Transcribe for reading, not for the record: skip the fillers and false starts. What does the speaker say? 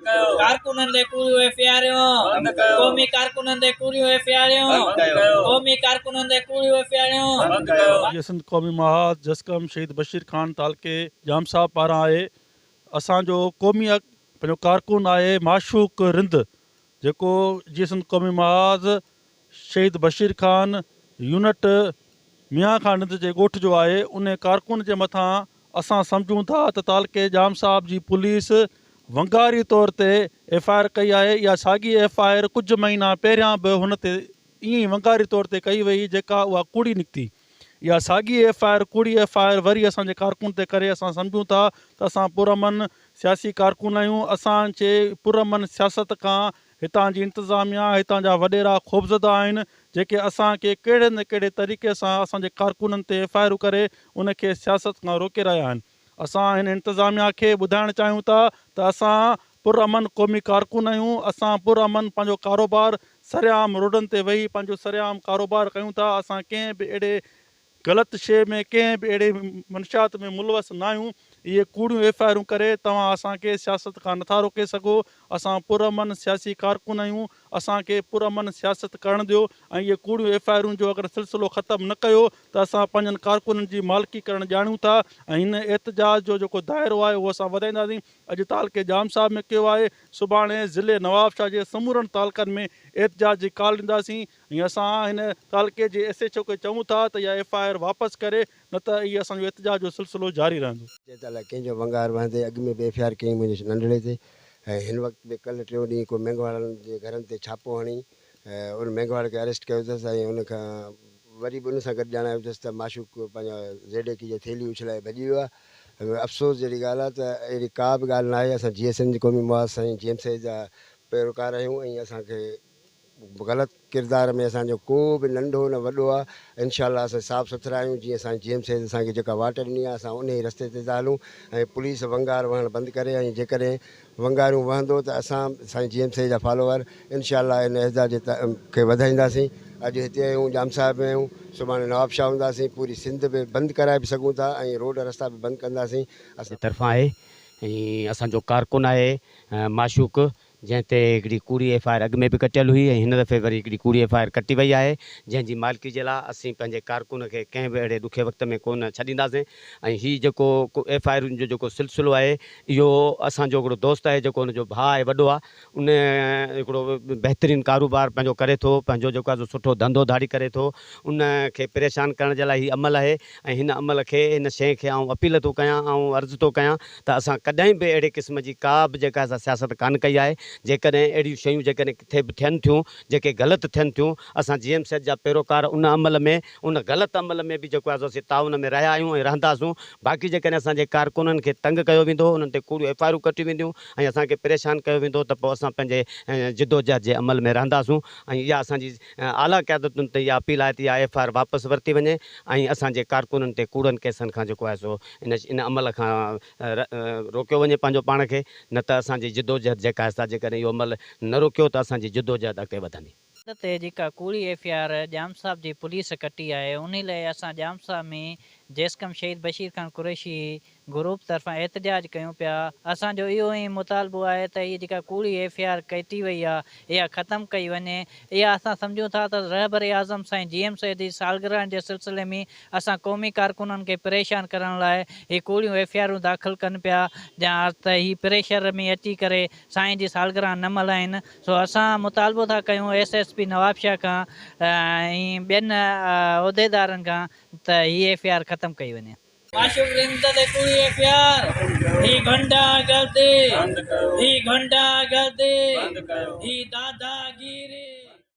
ڪارڪنن تي ڪوڙيون ايف I آريون، قومي ڪارڪنن تي ڪوڙيون ايف I آريون، قومي ڪارڪنن تي ڪوڙيون ايف I آريون. جيئي سنڌ قومي محاذ جسقم شهيد بشير خان تعلقي ڄام صاحب پاران آهي. اسان جو قومي پنهنجو ڪارڪن آهي معشوق رند، جيڪو جيئي سنڌ قومي محاذ شهيد بشير خان يونٽ ميان خان رند جي ڳوٺ جو آهي. ان ڪارڪن جي مٿان اسان سمجهون ٿا ته تعلقي ڄام صاحب جي پوليس ونگاري طور تي ايف I R ڪئي آهي. اها ساڳي ايف I R ڪجهه مهينا پهريان به هن تي ائين ئي ونگاري طور تي ڪئي وئي، جيڪا اها ڪوڙي نڪتي. اها ساڳي ايف I R, ڪوڙي ايف I R وري اسان جي ڪارڪن تي ڪري اسان سمجهون ٿا ته اسان پرامن سياسي ڪارڪن آهيون. اسان جي پرامن سياست کان هتان جي انتظاميا، هتان جا وڏيرا خوفزده آهن، جيڪي اسان کي ڪهڙي نه ڪهڙي طريقي سان اسان جي ڪارڪنن تي ايف I آرون ڪري ان کي سياست کان روڪي رهيا آهن. اسان هن انتظاميا کي ٻڌائڻ چاهيون ٿا ته اسان پرامن قومي ڪارڪن آهيون. اسان پرامن پنهنجو ڪاروبار سرعام روڊن تي ويهي پنهنجو سرعام ڪاروبار ڪيون ٿا. اسان ڪنهن به اهڙي غلط شيء ۾، ڪنهن به اهڙي منشيات ۾ ملوث ناهيون. اهي ڪوڙيون ايف I آرون ڪري توهان اسان کي سياست کان نٿا روڪي سگهو. اسان پرامن سياسي ڪارڪن آهيون، اسان کي پرامن سياست ڪرڻ ڏيو ۽ اهي ڪوڙيون ايف I آرون جو اگر سلسلو ختم نه ڪيو ته اسان پنهنجن ڪارڪنن جي مالڪي ڪرڻ ڄاڻيون ٿا ۽ هن احتجاج جو جيڪو دائرو آهي اهو اسان وڌائينداسين. اڄ تعلقي ڄام صاحب ۾ ڪيو آهي، سڀاڻي ضلعي نوابشاهه جي سمورن تعلقن ۾ احتجاج جي ڪال ڏينداسين ۽ اسان هن تعلقي جي ايس ايڇ او کي چئون ٿا ته اها ايف I R واپس ڪري، نه ته اهي اسان جو احتجاج جو سلسلو جاري رهندو. چئي ته الائي ڪنهن جو ونگار وهندي اڳ ۾ به ايف I R ڪيائين منهنجي ننڍڙي تي ۽ هن وقت به ڪلهه ٽيون ڏينهن ڪو مينگهواڙن جي گهرن تي ڇاپو هڻي ان مينگهواڙ کي اريسٽ ڪيو اٿس ۽ ان کان وري به ان سان گڏ ڄاڻايو اٿس ته معشوق پنهنجا زيڊ اي ڪي جي ٿيلهي اڇلائي ڀڄي ويو آهي. افسوس جهڙي ڳالهه آهي ته اهڙي ڪا به ڳالهه ناهي. اسان جي ايس اين جي قومي محاذ سائين جي ايم سيد جا پيروڪار آهيون ۽ اسان کي غلط ڪردار ۾ اسان جو ڪو به ننڍو نه وڏو آ. انشاء الله اسان صاف سٿرا آهيون. جيئن سائين جي ايم سيد اسان کي جيڪا واٽ ڏني آ اسان انهي رستي تي ٿا هلون ۽ پوليس ونگار وهڻ بند ڪري ۽ جيڪڏهن ونگاريون وهندو ته اسان سائين جي ايم سيد جا فالوور انشاء الله ان احتجاج کي وڌائينداسين. اڄ هتي آهيون، ڄام صاحب ۾ آهيون، سڀاڻي نواب شاهه هونداسين، پوري سنڌ به بند ڪرائي به سگهون ٿا ۽ روڊ رستا به بند ڪنداسين. جي طرفان آهي ۽ اسان جو ڪارڪن آهي معشوق، جنهن تي هڪڙي ڪوڙي ايف I R اڳ ۾ به ڪٽيل هئي ۽ هن دفعي وري هڪڙي ڪوڙي ايف I R ڪٽي وئي آهي، جنهن جي مالڪي جي لاء اسين پنهنجي ڪارڪن کي ڪنهن به اهڙي ڏکي وقت ۾ ڪو نه ڇڏينداسين ۽ هي جيڪو ايف I آرن جو جيڪو سلسلو آهي اهو اسان جو هڪڙو دوست آهي جيڪو هن جو ڀاء آهي وڏو آهي ان هڪڙو بهترين ڪاروبار پنهنجو ڪري ٿو، پنهنجو جيڪو آهي سو سٺو ڌنڌو ڌاڙي ڪري ٿو، ان کي پريشان ڪرڻ جي لاء هي عمل آهي ۽ هن عمل کي هن شيء کي آئون اپيل ٿو ڪيان آئون عرض ٿو ڪيان ته اسان ڪڏهن به اهڙي قسم جي ڪا به جيڪا سا سياست ڪانه ڪئي آهي، جيڪڏهن اهڙيون شيون جيڪڏهن ڪٿي به ٿين ٿيون جيڪي غلط ٿين ٿيون اسان جي ايم سيد جا پيروڪار ان عمل ۾ ان غلط عمل ۾ به جيڪو آهي سو اسين تعاون ۾ رهيا آهيون ۽ رهنداسون، باقي جيڪڏهن اسان جي ڪارڪنن کي تنگ ڪيو ويندو انهن تي ڪوڙيون ايف I آرون ڪٽيون وينديون ۽ اسان کي پريشان ڪيو ويندو ته پوء اسان پنهنجي جدوجهد جي عمل ۾ رهنداسون ۽ اها اسان جي اعليٰ قيادتن تي اها اپيل آهي ته اها ايف I R واپس ورتي وڃي ۽ اسان جي ڪارڪنن تي ڪوڙن ڪيسن کان جيڪو آهي سو ان ان عمل کان روڪيو وڃي پنهنجو پاڻ کي نه ته اسان جي جدوجهد جيڪا آهي سا جيڪڏهن اهو عمل نه روڪيو ته اسان جي جدوجهد اڳتي وڌندي. تي جيڪا ڪوڙي ايف I R Jam صاحب جي پوليس ڪٽي آهي انهي لئه اسان ڄام صاحب ۾ جيسڪم شهيد بشير خان قريشي گروپ طرفان احتجاج ڪيون پيا، اسان جو اهو ئي مطالبو آهي ته هي جيڪا ڪوڙي ايف I R ڪٽي وئي آهي اها ختم ڪئي وڃي، اها اسان سمجهون ٿا ته رهبر اعظم سائين جي ايم سيد جي سالگرهه جي سلسلي ۾ اسان قومي ڪارڪنن کي پريشان ڪرڻ لاء هي ڪوڙيون ايف I آرون داخل ڪن پيا جا ته هي پريشر ۾ اچي ڪري سائين جي سالگرهه نه ملهائين، سو اسان مطالبو ٿا ڪيون ايس ايس پي نوابشاهه کان ۽ ٻين عهديدارن کان ته هي ايف I R ختم ڪئي وڃي. معشوق رند تي ڪوڙي ايف I R, هي غنڊا گردي، هي غنڊا گردي، هي داداگيري.